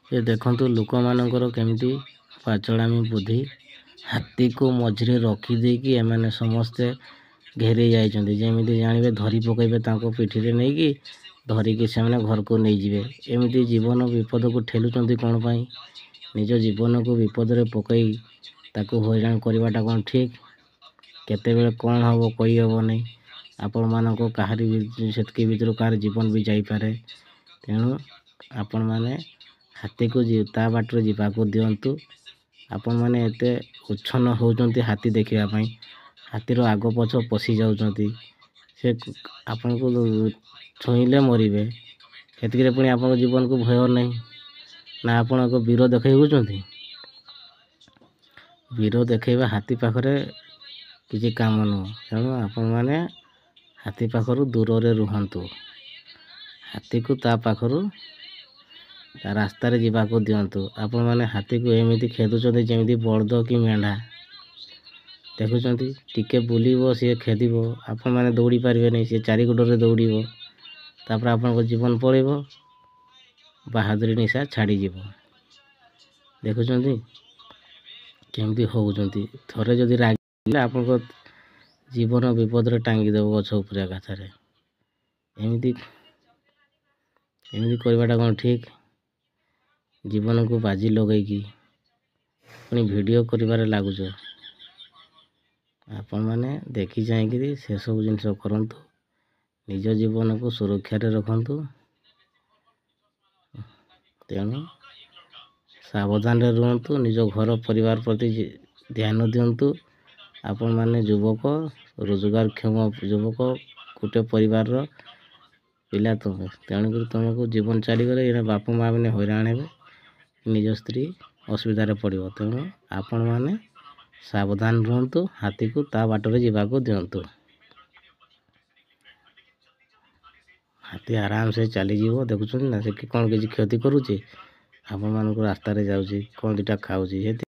ଏ ଦେଖନ୍ତୁ ଲୋକମାନଙ୍କର କେମିତି ପାଚଳାମି ବୁଦ୍ଧି। ହାତୀକୁ ମଝିରେ ରଖିଦେଇକି ଏମାନେ ସମସ୍ତେ ଘେରେଇ ଯାଇଛନ୍ତି, ଯେମିତି ଜାଣିବେ ଧରି ପକାଇବେ ତାଙ୍କ ପିଠିରେ ନେଇକି, ଧରିକି ସେମାନେ ଘରକୁ ନେଇଯିବେ। ଏମିତି ଜୀବନ ବିପଦକୁ ଠେଲୁଛନ୍ତି କ'ଣ ପାଇଁ? ନିଜ ଜୀବନକୁ ବିପଦରେ ପକାଇ ତାକୁ ହଇରାଣ କରିବାଟା କ'ଣ ଠିକ୍? କେତେବେଳେ କ'ଣ ହେବ କହିହେବ ନାହିଁ। ଆପଣମାନଙ୍କ କାହାରି ସେତିକି ଭିତରୁ କାହାର ଜୀବନ ବି ଯାଇପାରେ। ତେଣୁ ଆପଣମାନେ ହାତୀକୁ ତା ବାଟରେ ଯିବାକୁ ଦିଅନ୍ତୁ। ଆପଣମାନେ ଏତେ ଉଚ୍ଛନ୍ନ ହେଉଛନ୍ତି ହାତୀ ଦେଖିବା ପାଇଁ, ହାତୀର ଆଗ ପଛ ପଶି ଯାଉଛନ୍ତି। ସେ ଆପଣଙ୍କୁ ଛୁଇଁଲେ ମରିବେ, ସେତିକିରେ ପୁଣି ଆପଣଙ୍କ ଜୀବନକୁ ଭୟ ନାହିଁ ନା? ଆପଣ ଏକ ବୀର ଦେଖାଇ ହେଉଛନ୍ତି। ବୀର ଦେଖାଇବା ହାତୀ ପାଖରେ କିଛି କାମ ନୁହଁ। ତେଣୁ ଆପଣମାନେ ହାତୀ ପାଖରୁ ଦୂରରେ ରୁହନ୍ତୁ। ହାତୀକୁ ତା ପାଖରୁ ତା ରାସ୍ତାରେ ଯିବାକୁ ଦିଅନ୍ତୁ। ଆପଣମାନେ ହାତୀକୁ ଏମିତି ଖେଦୁଛନ୍ତି ଯେମିତି ବଳଦ କି ମେଣ୍ଢା। ଦେଖୁଛନ୍ତି, ଟିକେ ବୁଲିବ ସିଏ ଖେଦିବ, ଆପଣମାନେ ଦୌଡ଼ି ପାରିବେନି, ସିଏ ଚାରି ଗୋଡ଼ରେ ଦୌଡ଼ିବ। ତାପରେ ଆପଣଙ୍କ ଜୀବନ ପଳେଇବ, ବାହାଦୁରୀ ନିଶା ଛାଡ଼ିଯିବ। ଦେଖୁଛନ୍ତି କେମିତି ହେଉଛନ୍ତି? ଥରେ ଯଦି ରାଗିଲେ ଆପଣଙ୍କ ଜୀବନ ବିପଦରେ ଟାଙ୍ଗିଦେବ ଗଛ ଉପରେ ଏକାଥରେ। ଏମିତି ଏମିତି କରିବାଟା କ'ଣ ଠିକ୍? ଜୀବନକୁ ବାଜି ଲଗେଇକି ପୁଣି ଭିଡ଼ିଓ କରିବାରେ ଲାଗୁଛ। ଆପଣମାନେ ଦେଖି ଚାହିଁକିରି ସେସବୁ ଜିନିଷ କରନ୍ତୁ, ନିଜ ଜୀବନକୁ ସୁରକ୍ଷାରେ ରଖନ୍ତୁ। ତେଣୁ ସାବଧାନରେ ରୁହନ୍ତୁ, ନିଜ ଘର ପରିବାର ପ୍ରତି ଧ୍ୟାନ ଦିଅନ୍ତୁ। ଆପଣମାନେ ଯୁବକ, ରୋଜଗାରକ୍ଷମ ଯୁବକ, ଗୋଟେ ପରିବାରର ପିଲା ତୁମେ। ତେଣୁକରି ତୁମକୁ ଜୀବନ ଚାଲିଗଲେ ଏଇନା ବାପା ମା' ମାନେ ହଇରାଣ ହେବେ, ନିଜ ସ୍ତ୍ରୀ ଅସୁବିଧାରେ ପଡ଼ିବ। ତେଣୁ ଆପଣମାନେ ସାବଧାନ ରୁହନ୍ତୁ, ହାତୀକୁ ତା ବାଟରେ ଯିବାକୁ ଦିଅନ୍ତୁ। ହାତୀ ଆରାମସେ ଚାଲିଯିବ। ଦେଖୁଛନ୍ତି ନା, ସେ କ'ଣ କିଛି କ୍ଷତି କରୁଛି ଆପଣମାନଙ୍କୁ? ରାସ୍ତାରେ ଯାଉଛି, କ'ଣ ଦୁଇଟା ଖାଉଛି।